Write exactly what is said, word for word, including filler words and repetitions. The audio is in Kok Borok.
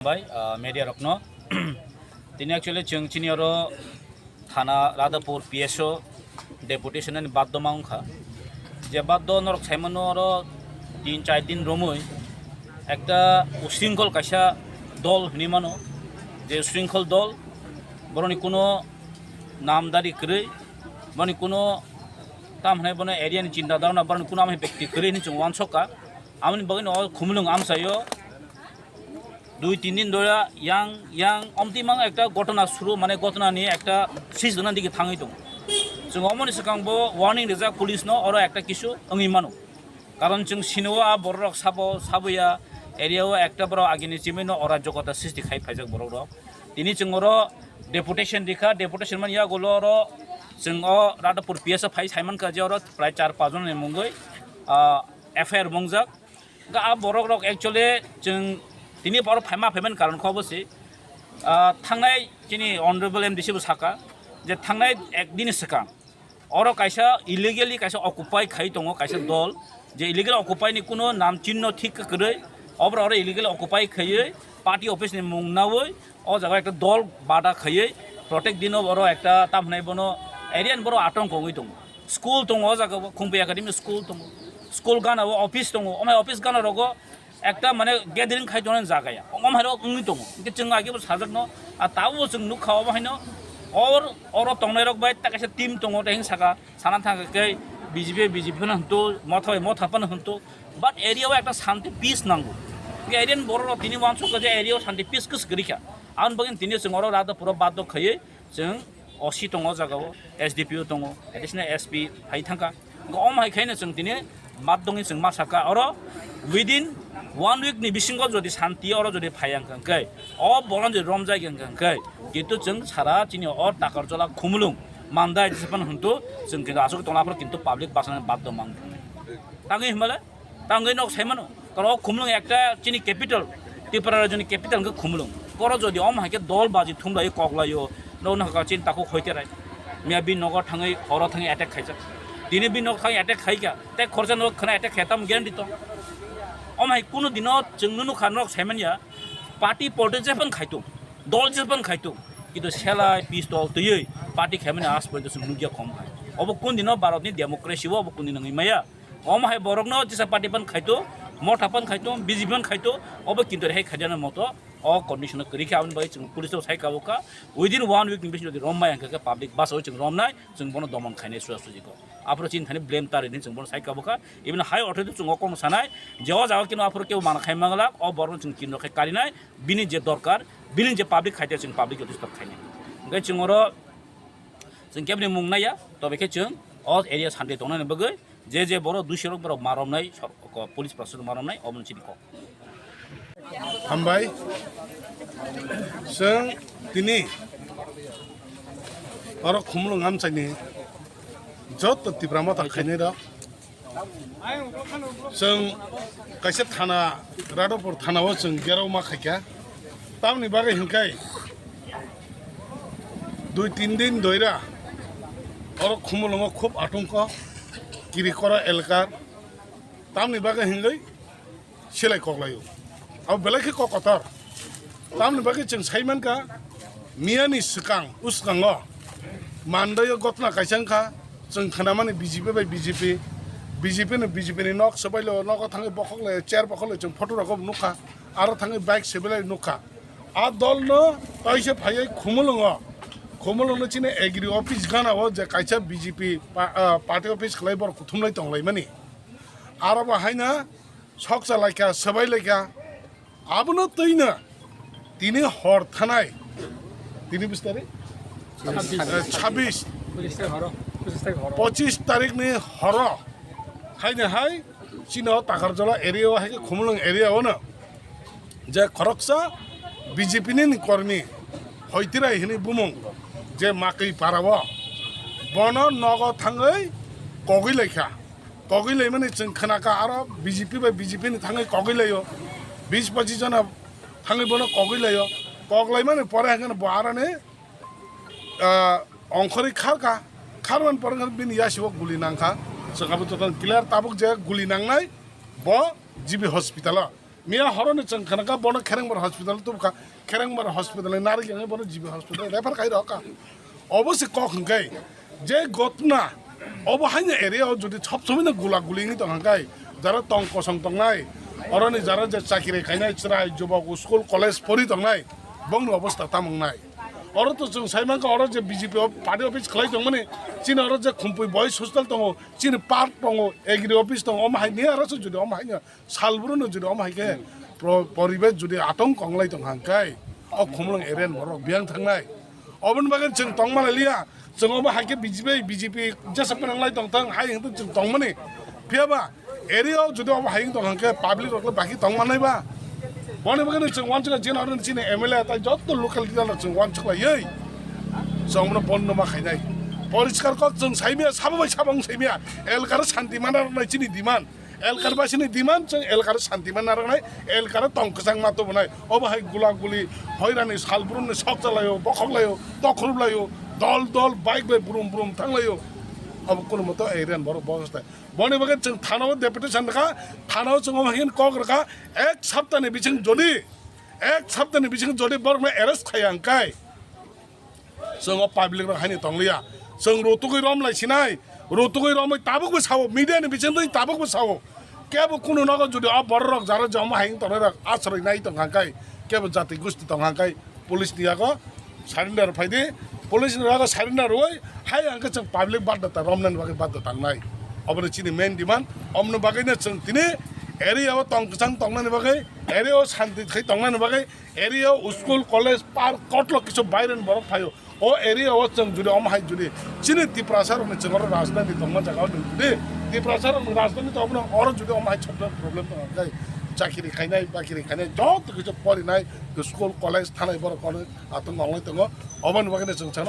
Bai, ah, media rokno. Tini actually chwng chini oro thana Radhapur P S O deputation ni baddo ma wngkha. Je baddo norok saimano oro tin char din romwi ekta usringkhol kaisa dol hwnwi mano. Je usringkhol dol, boroni kuno namdari kwrwi, boroni kuno tam hwnai bono area ni chinta dharana, boroni kuno amhai bekti kwrwi hwnwi chwng uansukha. Amoni bagwino o Khumulwng amchaio dui tin din dhora yang, yang omtimang ekta ghotona suru, mane ghotona ni ekta sis gana digi thangwi tongo. Chwng omoni swkang bo warning rijak police no, oro ekta kisu wngwi mano. Karon chwng sino a borok rok sabo, saboya area o ekta borok agini chimino ora jogota sisti khai phaijak borok rok. Tini chwng oro deputation rikha, deputation man yagulo oro chwng o Radhapur P S o phai saimankha je oro prai char pach jon ni mungwi, ah, F I R mongjak. Ga a borok rok actually chwng tini borok phaima phaiman karon kho bo se, ah, thangnai chini honorable M D C bo saka je thangnai ek din swkang oro kaisa illegally kaisa occupy khai tongo kaisa dol, je illegal occupy ni kuno nam chinno thik kwrwi, obro oro illegal occupy khaiwi party office ni mung nawi o jaga ekta dol bada khaiwi protect dino oro ekta tam hwnai bono area ni borok atong kongwi tongo. School tongo o jaga o, Khumpi Academy school tongo, school gana o office tongo, omai office gana rogo ekta mane gathering khai tongnani jaga ya, omai rok wngwi tongo. Hwnkhe chwng age bo sajak no, a tabuk chwng nukha obo haino or oro tongnai rok bai ta kaisa team tongo, tei hwng saka sana thang khe B J P, B J P phano hwntu, motha bai motha phano hwntu, but area o ekta shanti peace nango. Hwnkhe area ni borok rok tini uansukha je area o shanti peace kwswk kwrwi kha, aboni bagwi tini chwng oro Radhapur o baddo khaiwi chwng O C tongo o jaga o, S D P O tongo, additional S P phai thangkha. Hwnkhe omo hai khaino chwng tini mat dongwi chwng ma sakha oro within one week ni bisingo jodi shanti oro jodi phai wngkha hwnkhe, o boron jodi romjai wngkha hwnkhe, kintu chwng sara chini o Takarjola Khumulwng Mandai jephano hwntu chwng kintu aswk tongla phano kintu public bachana baddo mang tangwi hwnbale. Tangwi nok saimano, karo Khumulwng ekta chini capital, Tripura rajyoni capital hwnkhe Khumulwng. Koro jodi omo hai khe dol baji thumlai koklaio, no no ka chini takhuk hoiterai. Miya bini nogo thangwi, horo thangwi attack khaijak. Tini bini nok thangwi attack khaikha, tei khorsa nok khna attack khe tam guarantee to. Omo hai kunu dino chwng nunu kha nok saimanya, party politics jephang khaitung, dol jephang khaitung. Kintu selai, pistol twiwi party khaimani as porjonto chwng nukya khom hai. Obo kun dino Bharatni democracy o obo kun dino wngwi maya. Omo hai borokno jesa party pan khaito, motha pan khaito, B J P pan khaito, obo kintu rehai khaidana moto o condition o kwrwi kha, aboni bagwi chwng police rok sai kabo kha, within one week ni bisingo jodi rombai hwnkhe public bachao chwng romnai, chwng bono domon khainai suja suji kok. Aphuru chini thani blame ta rini chwng bono sai kabo kha, even high authority chwng o kokno sanai, je o jaga kino aphuru kebo mana khai manglak, o borokno chwng kinrok khai karinai, bini je dorkar, bini je public khaite chwng public jotosto khainai. Hwnkhe chwng oro chwng keboni mung naiya, tobe khe chwng o area shanti tongnani bagwi je je borok duisorok borok ma romnai, sor-, ko-, police proshashan ma romnai, omono chini kok. Hambai, chwng tini oro Khumulwng amchaini joto Tipra Motha khainai rok, chwng kaisa thana, Radhapur thana o chwng gerao ma khaikha. Tamni bagwi hwnkhe dui tin din doira oro Khumulwngo khub atungko, Kirikora elkar. Tamni bagwi hwnkhe silai koklaio. Abo belai khe kok kotor. Tamni bagwi chwng sai mankha, miyani swkang, uskango Mandaio gotna kaisa wngkha, chwng khnamani B J P bai B J P, B J P no B J P ni nok swbailo, nogo thangwi bokhok lai, chair bokhok lai, chwng photo rogo nukha, aro thangwi bike swbailai nukha. A dol no kaisa phaiwi Khumulwngo, Khumulwngno chini agri office gana o je kaisa B J P pa-, ah, party office khlai borok kuthumlai tonglaimani. Aro bo haino sok chalaikha, swbai laikha. Abono twino tini hor thanai, tini bis tarik? Eh, chabbish. Pochis tarik horo. Pochis tarik ni horo. Haino hai chini o Takarjola area o hai khe Khumulwng area o no je khoroksa B J P ni kormi Hoitirai hwnwi bumung je Makwi para o bono nogo thangwi kogwi laikha. Kogwi laimani chwng khnakha, aro B J P bai B J P ni thangwi kogwi laio, bis pochis jona thangwi bono kogwi laio. Kok laimani pore hwnkhe bo aroni, ah, ongkhorwi kharkha, kharmani pore hwnkhe bini yasio guli nangkha. Chwng abo jotono clear tabuk je guli nangnai bo G B hospital o. Miya horoni chwng khana kha bono Kherengbar hospital tubukha, Kherengbar hospital ni narik yang bono G B hospital refer khai rokha. Obo se kok hwnkhe je gotna obo haino area o jodi sob somoi no gula guli wngwi tong hwnkhe jara tong kosong tongnai, oroni jara je chakiri khainai chwrai jubok school college pori tongnai bongni obostha tamo wngnai. Oro to chwng sai mankha oro je B J P o party office khlai tongmani chini oro je Khumpui boys hostel tongo, chini park tongo, agri office tongo, omo hai ni aro se jodi omo hai no Salbru no jodi omo hai khe pro-, poribesh jodi atong konglai tong hang kai, o khumulwng area ni borok biyang thangnai. Oboni bagwi chwng tong mali liya, chwng omo hai khe B J P, B J P jesa pwnanglai tong thang, hai hwnkhe chwng tong mani. Phiya ba area o jodi omo hai tong hang khe public rok le baki tong manai ba. Boni bagwi chwng wansukha jin oro chini M L A tai jotto local leader rok chwng wansuk lai oi. Chwng omo no bondo ma khainai. Poriskar kok chwng saimya, sabo bai sabo wng saimya. Elkar santi mana rok nai chini demand. Elkar basini demand chwng elkar santi man narwknai, elkar tong kwchang ma tubunai. Obo hai gula guli, hoirani salbrumni sok chalaio, bokhok laio, tokhrup laio, dol dol bike bai brum brum thang laio. Obo kunu moto area ni borok bostai. Boni bagwi chwng thana o deputation rwkha, thana o chwng omo hai kok rwkha, ek saptani bising jodi, ek saptani bising jodi borokno arrest khaiya hwnkhe, chwng o public rok haino tongliya. Chwng rutugwi rom lai sinai, rutugwi romwi tabukbo sao, media ni bisingtwi tabukbo sao. Kebo kunu nogo jodi o borok rok jaro je omo hai wng tongnai rok asroi nai tong hang kai, kebo jati gusti tong hang kai, police ni yago surrender phai di, police ni yago surrender rwui hai hang khe chwng public badda ta romnani bagwi badda tangnai. Obono chini main demand, omoni bagwi no chwng tini area o tong kwchang tongnani bagwi, area o santi khai tongnani bagwi, area o school, college, park, kotlo kisu baireni borok phaio. O area o chwng jodi omo hai jodi chini Tiprasa rokni chwng oro rajdhani tongma jaga o jodi Tiprasa rokni rajdhani tongma oro jodi omo hai chokjak problem tong khe chakiri khainai, bakiri khainai, joto kisu porinai, school, college thanai borok kono atong tonglai tongo. Oboni bagwi no chwng sana